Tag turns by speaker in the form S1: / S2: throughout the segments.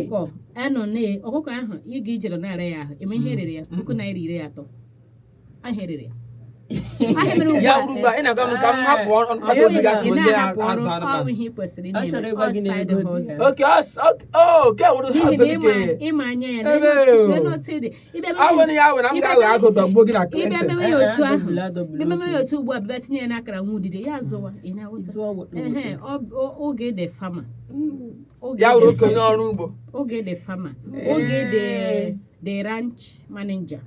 S1: Ọkụkọ anọ na ọkụkọ ahụ ị ga ijere na-ara ya ahụ eme ihe erere ya ₦30,000 ahịa erere ya ahịa mere ugbu
S2: Ya
S1: a.
S2: wuru ugbu a ị na-agwa m ka m hapụ ọrụ mkpata ozi gasị
S1: Ị
S2: bụ ndị
S1: na-ahapụ ọrụ
S2: azụ
S1: ọ bụ
S2: anụmanụ.
S1: ihe ị kwesịrị
S3: Ọ chọrọ
S1: na-eme
S3: ịgwa
S1: ọ
S3: gị na
S1: side
S3: ego dị
S1: hustle.
S3: ya.
S2: Oke oke wuru
S1: N'ihi
S2: azụ
S1: na ịma
S2: dike
S1: ịma anya ya
S2: Ebe o.
S1: lee n'otu ị dị ịbịa mewe
S2: Awụ na ya awụ na m
S1: ịbịa
S2: ga-aghọ agụ dọgbuo gị na
S1: ịbịa
S2: Clinton.
S1: mewe ya otu ahụ
S3: Adọbula, adọbula,
S1: bịa mewe ya
S3: oke.
S1: otu ugbu a bịa tinye ya n'akara nwa udide ya zụwa ị na-aghọta.
S3: Zụọ woto woto.
S1: Ehe, oge dị farmer, oge
S2: Ya wuru
S1: dị
S2: oke onye ọrụ ugbo.
S1: Oge dị farmer, oge dị the ranch manager,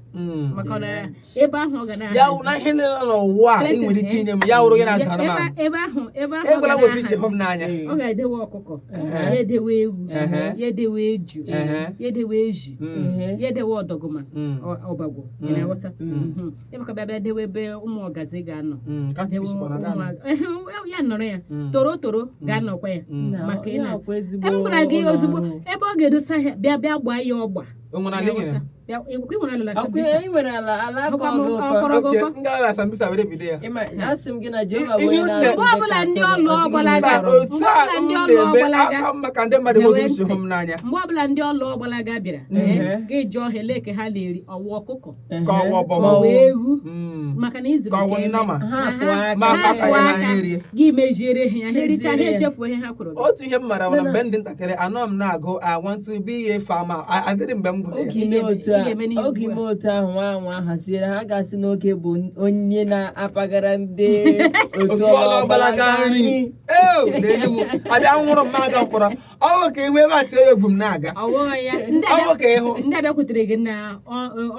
S1: maka na ebe ahụ ọ ga
S2: Ya wuru na
S1: na-ahazi
S2: ihe niile nọ n'ụwa a ị nwere ike inye m, ya wuru gị na-azụ anụmanụ.
S1: Ebe ahụ ebe ahụ ọ
S2: Egwela
S1: ga
S2: m otu isi hụ
S1: na-ahazi
S2: m n'anya.
S1: Ọ ga-edewe ọkụkọ,
S2: Ehe.
S1: ya edewe ewu,
S2: Ehe.
S1: ya edewe eju,
S2: Ehe.
S1: ya edewe ezi, ya edewe ọdọgụma, ọbagwụ, ị na-aghọta? Ebe ka bịa bịa dewe ebe ụmụ ọgazi ga-anọ, dewe
S2: Catfish kwa na Ghana.
S1: Ehe, ya nọrọ ya, toro toro ga-anọkwa ya.
S3: Na
S1: Maka ị
S3: ya
S1: na
S3: ọkwa ezigbo
S1: m gwara gị
S3: ụlọ
S1: ozugbo
S3: ọrụ.
S1: ebe ọ ga-edosa ahịa, bịa bịa gbaa ya ọgba.
S2: O nwere ala ị nyere m?
S1: Bịa, ị nwere ala na
S3: Ọkwa
S1: Sambisa.
S3: ị nwere ala ala aka
S1: Ọkwa m-
S3: ọgụ ụkọ.
S1: ọkọrọ gị
S2: Oke,
S1: ụkọ.
S2: m gaa na Sambisa were bido ya.
S3: Ịma, asị m gị na Jehova
S2: Ihe
S3: bụ onye
S2: nne-
S3: na-azụ
S1: Mgbe
S3: ndị
S1: ọbụla
S3: ka
S1: ndị
S3: atụrụ,
S1: ọlụ
S3: ọ dịghị
S1: ọgbalaga
S3: ihe
S2: Mba,
S3: kọrọ m.
S2: otu a
S1: Mgbe ọbụla ndị
S2: unu
S1: ọlụ
S2: na-eme
S1: ọgbalaga
S2: aka mma ka ndị mmadụ hụ
S1: gewe
S2: otu isi hụ
S1: ntị.
S2: m n'anya.
S1: Mgbe ọbụla ndị ọlụ ọgbalaga bịara, gị jụọ ha ele ka ha na-eri, ọwụ ọkụkọ
S2: Ka ọwụ
S1: ma
S2: ọbọgwụ.
S1: ọ wụ ewu, maka na izuru
S2: Ka ọwụ
S1: ka eme.
S2: nnama.
S3: Ha
S1: Na
S3: atụ aka.
S2: Ma
S1: ha
S2: aka
S1: atụ
S2: ya na
S1: aka,
S2: ha erie.
S1: gị meziere ha ya, ha ericha, ha
S3: Meziere ya.
S1: echefuo ihe ha kwuru gị.
S2: Otu ihe m mara bụ na mgbe m dị ntakịrị, anọ m na-agụ "I want to be a farmer." Adịrị mgbe m gụrụ ya.
S3: Oge ime otu
S1: Ị
S3: a
S1: ga-eme n'ihu
S3: oge
S1: ugbu a.
S3: ime otu ahụ nwa anwa haziere ha ga-asị n'oge bụ onye na-apagara ndị otu
S2: Otu ọlụ ọgbalaga nri. Ee, na-enye m abịa nwụrụ m aga mkpọrọ. Ọ bụ ka ihu ebe a tie ya evu m na-aga.
S1: Ọwụghị ya ndị
S2: Ọ bụ ka ịhụ.
S1: Ndị abịakwutere gị na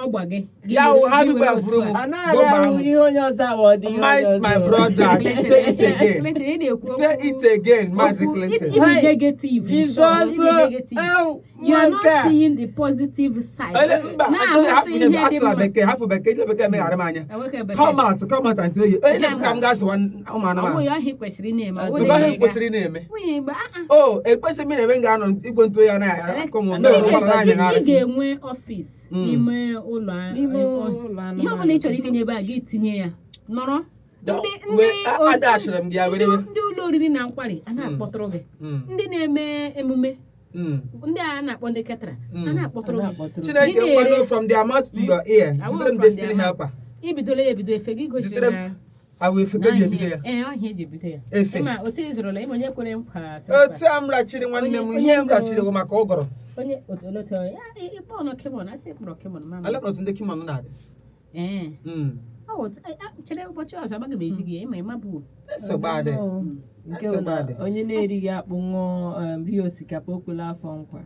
S1: ọgba gị gị
S2: Ya wụ, ha
S1: gị
S2: dịkwa
S1: were
S2: vụrụ
S1: otu
S2: m.
S1: a.
S3: A na-ara ahụ ihe onye ọzọ awa ọ dị ihe onye
S2: My
S3: ọzọ.
S2: my brother, say it again.
S1: Clinton, ị na-ekwu
S2: Say it again, Maazị
S1: okwu-
S2: Clinton.
S1: Ịbụ negative.
S3: Jizọs.
S1: Ịbụ negative.
S3: Ew,
S1: You are
S3: nwa
S1: not
S3: nke a.
S1: seeing the positive side.
S2: Ele mba,
S1: Na-ahụta
S2: achọghị hafụ ihe
S1: ihe dị
S2: asụla
S1: mma.
S2: bekee, hafụ bekee, ije bekee meghara m anya.
S1: Enweghị bekee.
S2: Come out, come out, Aunty Oyi. Onye na-ekwu ka m gaa zụwa ụmụ
S1: Ọ
S2: anụmanụ.
S1: bụghị ọhịa ị kwesịrị ị na-eme. Ọ bụghị
S2: Nke ọhịa
S1: ihe
S2: m kwesịrị ị na-eme.
S1: Nwunye Igbo, ah, ah.
S2: O, ekwesịghị m ị na-eme m ga-anọ igwe ntụ oyi anaghị akụ m.
S3: Ị
S2: Mere
S1: Ị
S2: ụgbọala
S1: ga-
S2: na-anyagharị.
S1: ị ga-enwe ọfịs n'ime ụlọ
S3: N'ime ụlọ
S1: ihe ọbụla ị
S3: anụmanụ.
S1: chọrọ itinye ebe a, gị tinye ya nọrọ ndị ndị
S2: Adashịrị m gị ya were.
S1: ndị ụlọ oriri na nkwari a na-akpọtụrụ gị, ndị na-eme emume, ndị a na-akpọ ndị caterer a na-akpọtụrụ gị.
S2: Chineke
S1: Gị na-ere-
S2: nkwado from their mouth to your ear.
S1: Awụ
S2: Zitere m
S1: from
S2: destiny
S1: their mouth.
S2: helper.
S1: Ibidola ya ebido, efe gị gosiri
S2: Zitere m
S1: na
S2: awụ efe ka eji ebido ya.
S1: Ee, ọhịa eji ebido ya.
S2: Efe.
S1: Ịma otu ị zụrụla, ịma onye kwere nkwa sị
S2: Otu
S1: nkwa.
S2: a m rachiri nwanne m
S1: Onye-
S2: ihe m
S1: onye
S2: rachiri bụ maka ụgọrọ.
S1: Onye otu otu ya ịkpọ ọnụ kemon, asị kpọrọ kemon mama.
S2: Alekpọrọ otu ndị kimon na-adị.
S1: Ee, ọ wụ chere ụbọchị ọzọ agbaghị m eji gị ịma ịma bụ
S2: Nsogbu adị.
S3: Nke bụ na onye na-erighị akpụ ṅụọ rie osikapa, o kwela afọ nkwa.